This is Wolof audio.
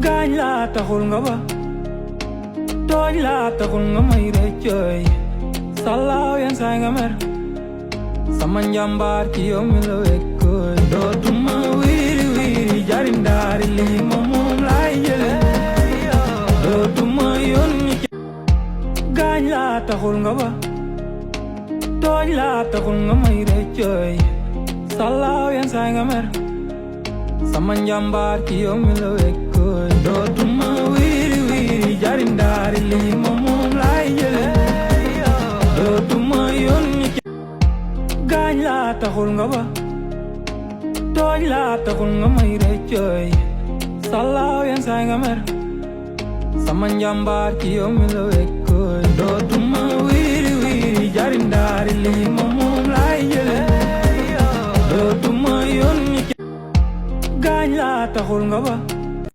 gaañ laa taxul nga ba tooñ laa taxul nga may rëccëy salaaw yenn saay nga mer sama njàmbaar ci yow mi la wekkoy dootuma wiiri wiiri jari ndaari lii moom laay jële dootuma yónni gaañ laa taxul nga ba tooñ laa taxul nga may rëccëy salaaw yenn saay nga mer sama njàmbaar ci yow mi la wekkoy dootuma wiiri wiiri jari ndaari lii moom laay jële dootuma yónni gaañ laa taxul nga ba tooñ laa taxul nga may rëccëy salaaw yenn saay nga mer sama njàmbaar ci yow mi la wekkoy dootuma wiiri wiiri jari ndaari lii moom laay jële dootuma yónni gaañ laa taxul nga ba